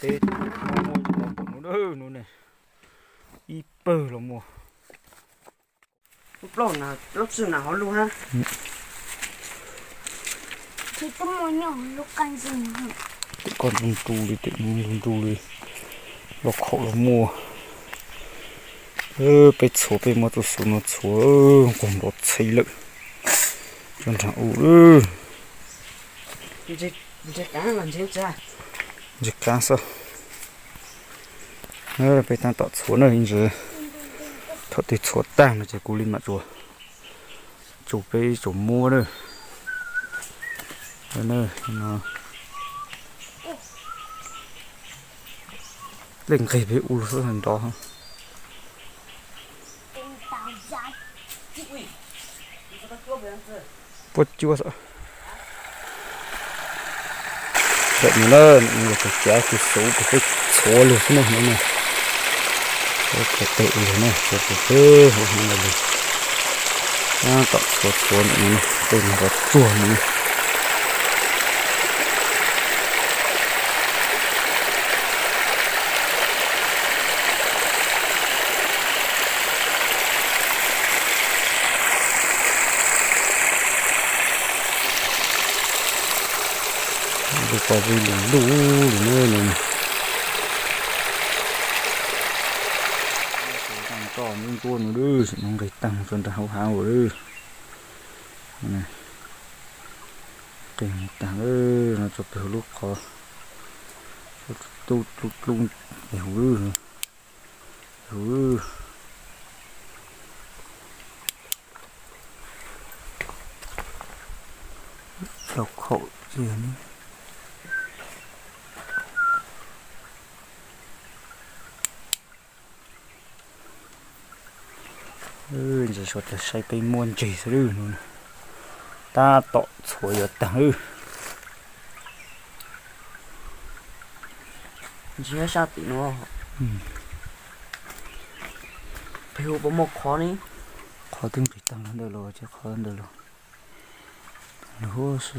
peb muaj muaj los pom hnub, hnub ne ib pawg los muaj. Lub plaub na, lub txwj na hauv lub hab. Tim ko ntu ntu li, tim ntu ntu li, los khaum los muaj. Peb txhuav, peb muab tus xuv no txhuav, nqus nrov txheeb lawm. Cov nrag u, ntses qab xwb. Peb tab tom txhuav na ntses, thaum twg txhuav tag no ces kuv li mam tsuas, tsuas peb tsuas muab na. Dej nqeg peb ua lug xwb nrov. Puab cuab xwb. Ntawm no na, ntawm no yog tus cav tus xuv kuv peb txhuav lug xwb na no na. Peb txhuav teg ua lug na, txhuav teg teg hauv heev lawm. Tab tom txhuav txhuav ntawm no, tej no nrov tsuag no. Lub pob zeb lug lug li ne. Toj ntsuab ntsuab no lawm, sim no nqis taag tso nrag hauv hav ua lawm. Nqis taag lawm no tso peg huv lub qhov, tub dlub dlub peg huv lawm. Tau khaum tiag ne. Ntses suav tag saib peb muab ntses xwb lawm no. Tab tom txhuav yuav taag lawm. Ntses nyob sab tim no. Peb hu puas muaj qhov ne? Qhov twb nqis taag ntawd los, qhov ntawd los. Lug huv si.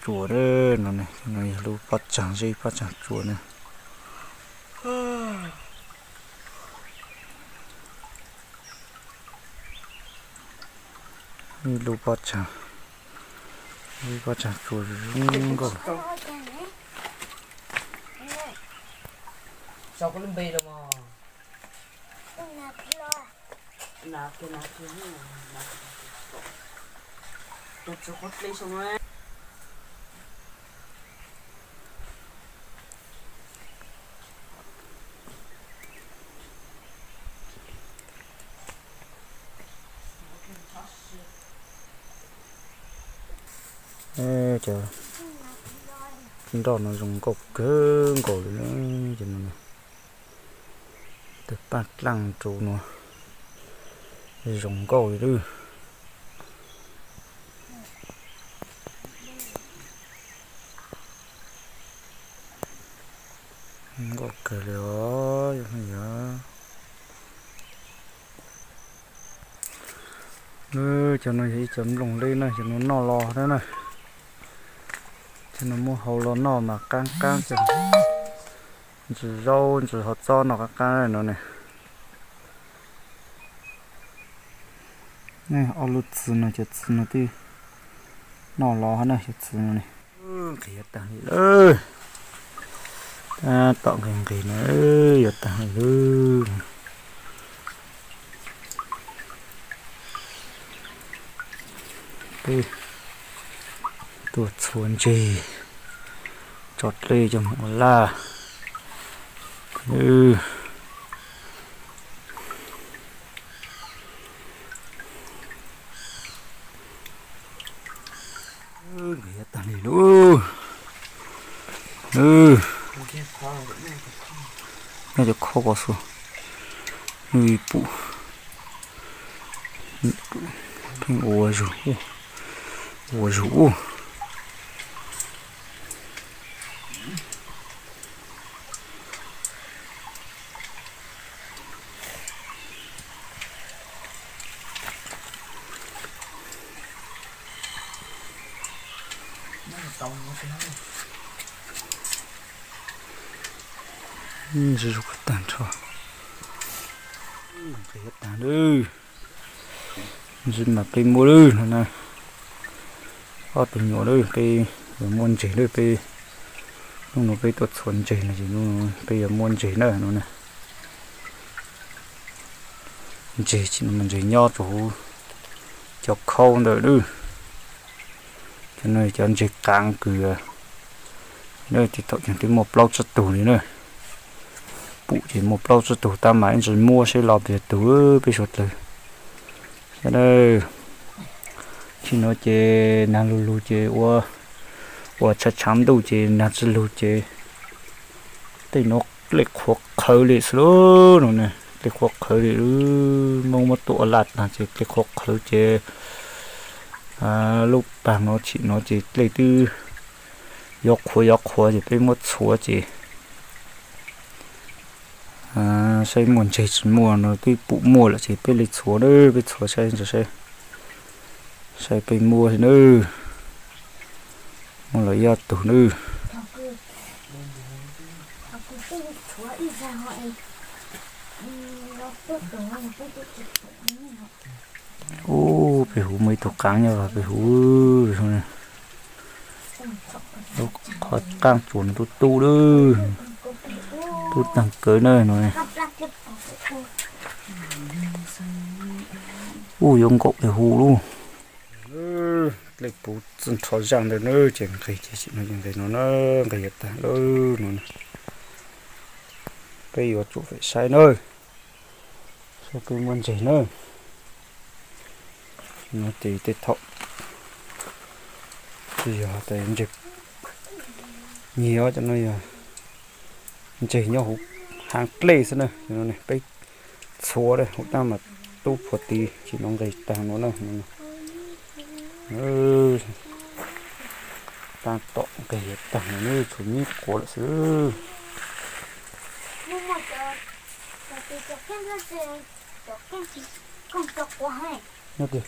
Tsuas no ne, no yog lub pob tsaag, zeb pob tsaag tsuas ne. Ib lub pob tsaag, ib pob tsaag tsuas zoo nkauj. Cov nroj no zoo nkauj kawg nkaus li, cov no, tawg paaj dlaaj rau no, zoo nkauj li lawm. Nkauj kawg li os. Cov no yog ib cov nplooj leb na, cov no noj los na. Cov no muab hau los noj mas qaab qaab, ntsis zaub ntsis hau txob noj qaab qaab no ne. Ob lub txwv no, cov txwv no twb noj los na, cov txwv no ne. Nqis yuav taag li lawm. Tab tom nqis nqis no yuav taag li lawm. Peb tuaj txhuav ntseg tso dlej coj moog ua laj. Nyob cov khob ko xwb, nws pum Pheej ua zug, ua zug ub. Zug tag nrho. Nqis tag lawm. Ntsis mas peb muaj lawm no na. Ob tug nyuam lawm, peb yuav muaj ntses lawm, peb hnub no peb tuaj txhuav ntses no ces peb yuav muaj ntses na no na. Ntses tsis no mas ntses nyob rau hauv cov khaub ntawd lawm. Cov no cov ntses qaav kws na, tej thaum ces twb muaj plaub tsib tug li na. Pum ces muaj plaub tsib tug tab mas ib ntsis muab seb los puas yog tug peb suav dlawg. Tam sim no ces nag lug lug ces ua, ua tshav tshav ntuj ces nag tsis lug ces tej no dlej qhuav qhawv li xwb lauj no na. Dlej qhuav qhawv li, Hmoob muab tua laj tag ces dlej qhuav qhawv ces lub pag no tsim no ces dlej twb yuav qhuav yuav qhuav ces peb muab txhuav ces saib muaj ntses tsis muaj no, twb pum muaj lawm ces peb li txhuav na, peb txhuav saib ntses saib, saib peb muaj li na. Muaj los ib ob tug na. Ub, pem huv muaj ib tug qaav nyob pem huv. Lub qhov qaab tsuas no tub tub lawm, tub taag kawg na no. Ub, yuav nkaum pem huv lawm. Dlej puv txwj nrho zaaj ntawd na, ces nqis ces tsim no ces nqis no na, nqis yuav taag lawm no. Peb yuav tsum fem saib na, saib peb muaj ntses na. No ces tej thaum yog tas ntses nyiag cov no yog ntses nyob huv haav dlej xwb na. Peb txhuav hauv dlaab mas tub puag tid tsis no nqis taag no na. Taab tom nqis taag no na, tshuav nyib quav lawm xwb. Nyob twg?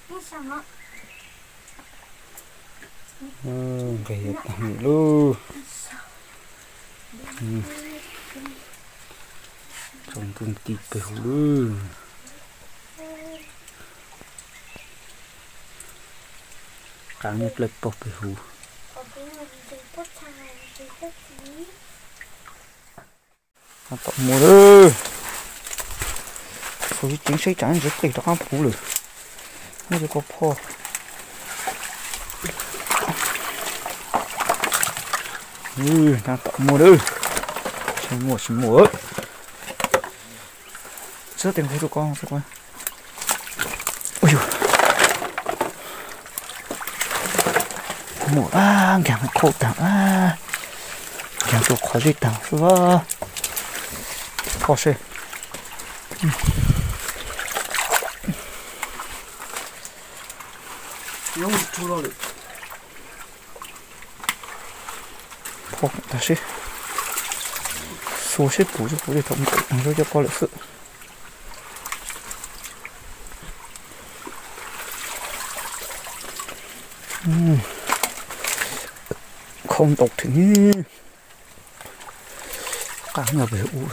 Nqis taag lawm. Tsaus ntuj nti pem huv lawm. Qaab nyob dlawb paug pem huv. Tom muaj lawm. Txhuav tsis ceev seb tsam ntses qis rov qaab puv lawm. Nyob zoo koj phoj. Tom muaj lawm. Tsis muaj tsis muaj. Txhob tes nqis rau koj xwb. Muaj, nkaag khauj taag, nkaag rua qhov zeb taag xwb. Phoj seb. Phoj tag seb. Xuas seb pum tsis pum li thaum mus tau taag zoo cov ko lawm xwb. Khau ntau theem. Qaab nyob pem huv.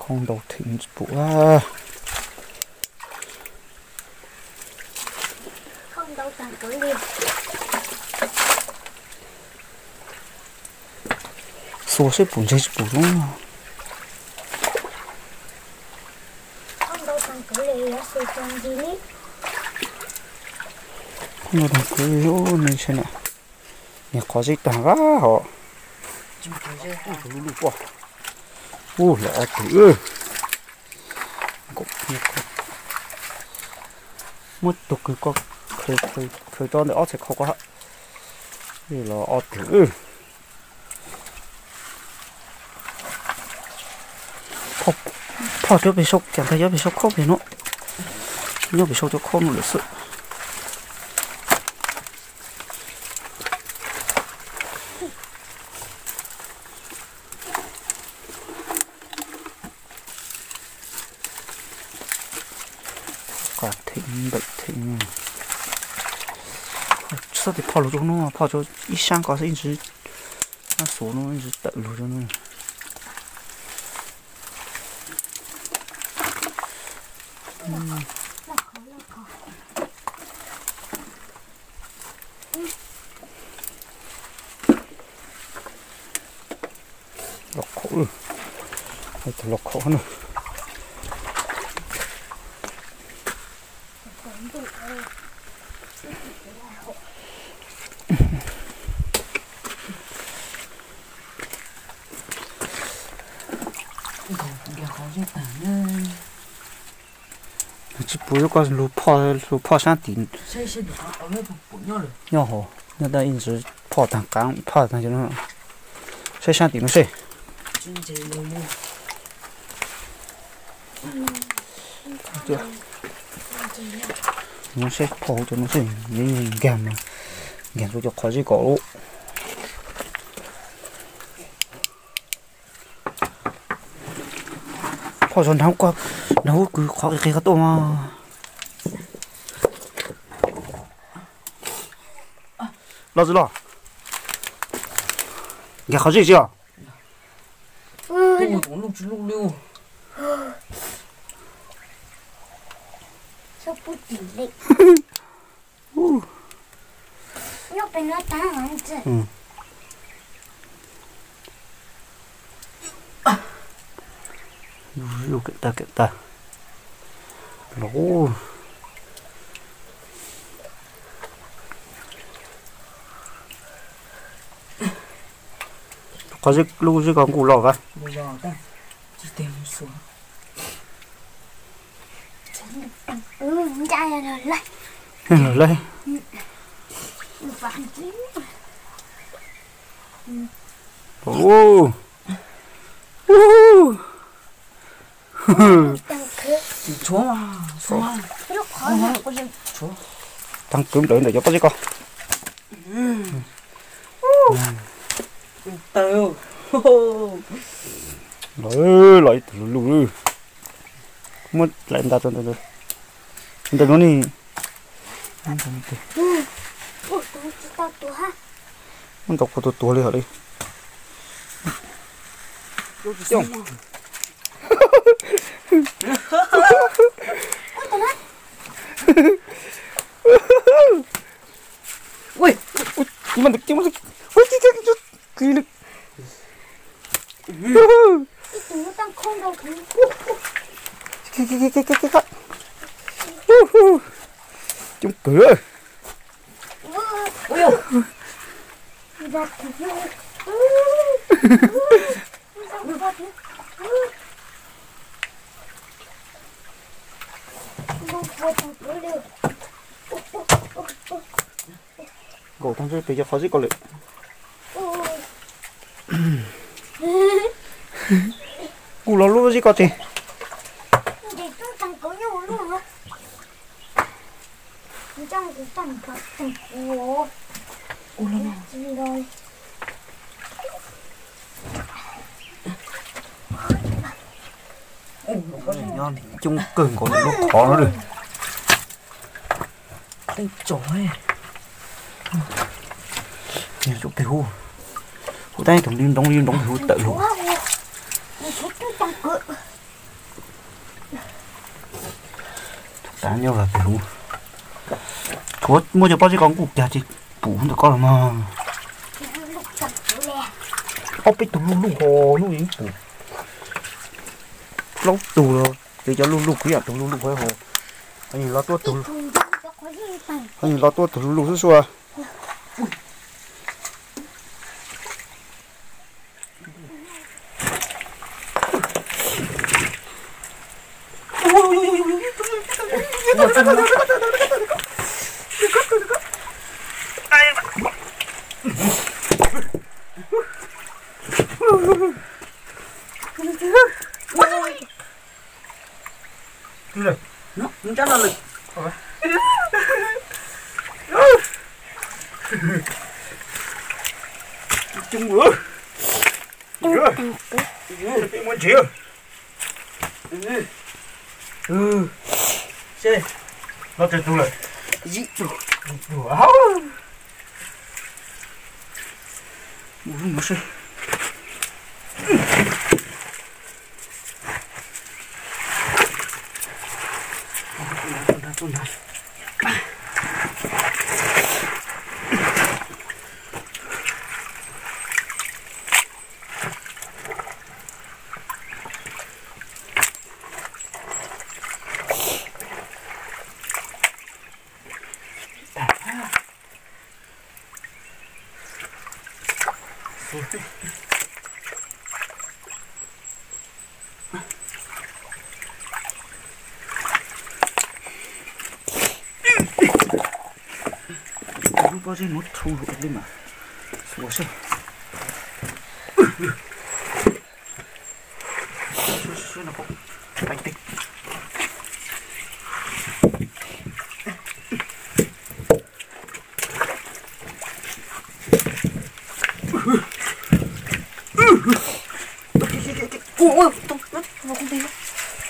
Khau ntau theem tsis pum. Xuas seb pum ntses tsis pum zoo. Khau ntau taag kwv zoo ne, niag qhov zeb taag vab hos. Ub, lawv ob tug. Muab tug kws ko khaws tso ntawm ob txhais khau ko hab. Los ob tug. Phoj cov pem saum, cas ntag cov pem saum khauj pem no, nyob pem saum cov khauj no lawm xwb. Qas theem ntawm theem. Tsis txhob tias phoj lug rau no, phoj rau ib sab ko xwb ib ntsis, ab xuv no ib ntsis tawm lug rau no. Los khaum, los khaum na. Tsis pum, koj lug phoj, lug phoj sab tim. Nyob hauv, nyob tau ib ntsis, phoj tag qab, phoj tag cov no. Saib sab tim no seb. No seb phoj hauv cov no seb, nkag mas, nkag rau cov qhov zeb kom lub. Phoj zog nrag, nrag hub kws qhov qis qis qhov tuaj mas. Los tsis los? Nkag qhov zeb tsis os? Kawm tag, kawm tag. Los. Qhov zeb, lub zeb ko nkuj los vaj. Los laib. Tag kwv nplawm ntawm cov pob zeb ko. Los, los ib tug luj luj. Muab laim nta rau ntawm no ni. Muab nta kuv tua tuag li hos li. Coob kawg. Nkaum tag ntshe pem cov qhov zeb ko lawm. Kuj los lub zeb ko ces. Nyob coob kawg nkaus lub qhov no lawm. Teeb tso, yog cov pem huv, huv tab tus li nroo li nroo pem huv tawm lug. Tus tav nyob vas pem huv. Tshuav muaj cov pob zeb ko nkuj kiag ces pum ntawm ko los mas. Ob peb tug luj luj ho hnub ib pum. Plaub tug los ces cov luj luj kuj yam tus luj luj ho. Ho yog los tuaj tus, ho yog los tuaj tus luj luj xub xua. Nyob nyob no lawm. Coob, peb muab ntsev. Seb, no twg tug lawm? Ib tug. Mus no seb. Lub pob zeb nuav txhu lug li mas xuav seb.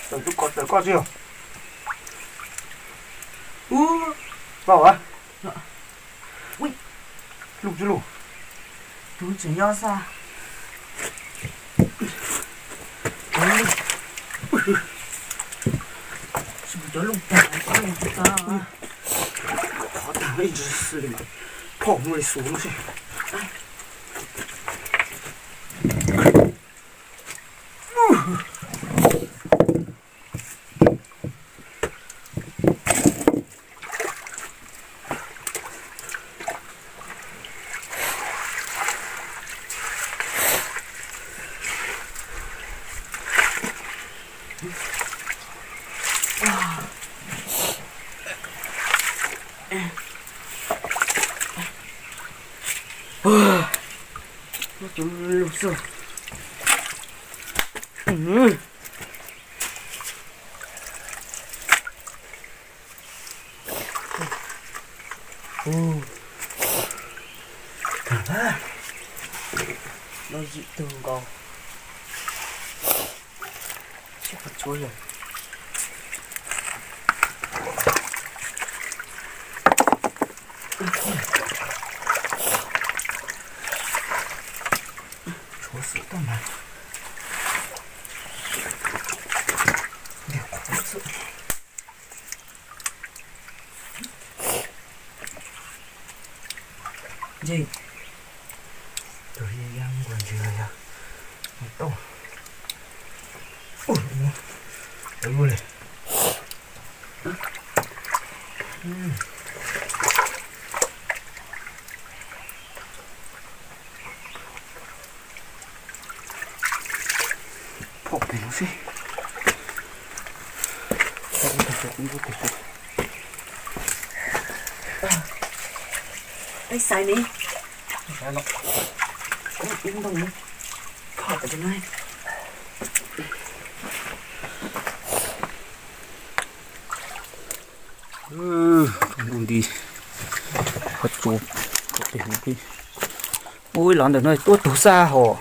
Tawm tub koj, tawm koj tsi. Ub, tau a. Ui, luj tsi luj. Tus tseem nyob xwb. Cov luj tag, cov luj tag. Qhov tag ib ntsis xwb li mas phom muaj li xus no seb. Tus lug xwb. Ub, tag lawm. Lub yim tug nkaus. Tsis pom tshuav yog. Tshuav xwb tau mas. Yog qhuav xwb. Ntse, tus yaj yaj nkaus ntsis los yog mus tau. Ua, ua li. Phom pem no seb. Peb xaiv ne. Ib ntoo phom pem no. Nti qhov tsua pem no. Ub, los ntawm no tuaj tug xwb hos.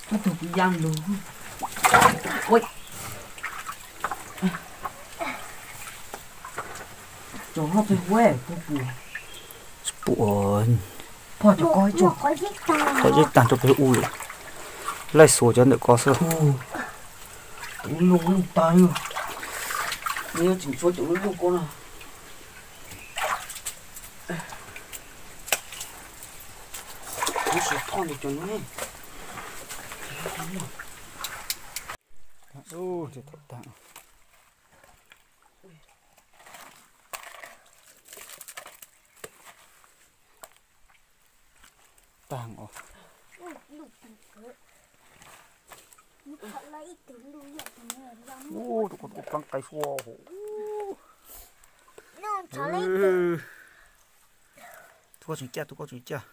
Tuaj tug kuv ya lug. Tso hlo pem huab puas pum. Pum. Phom tso ko, qhov zeb tag rau pem u lawm. Laij xuas cov ntawm ko xwb. Tus lug lug tag li. Nws tseem tshuav cov lug lug ko no. Kuv sim phom ntawm cov no. Tag os. Ub, tus ko tuaj pab qai sua hos. Tus ko tseem caj, tus ko tseem caj.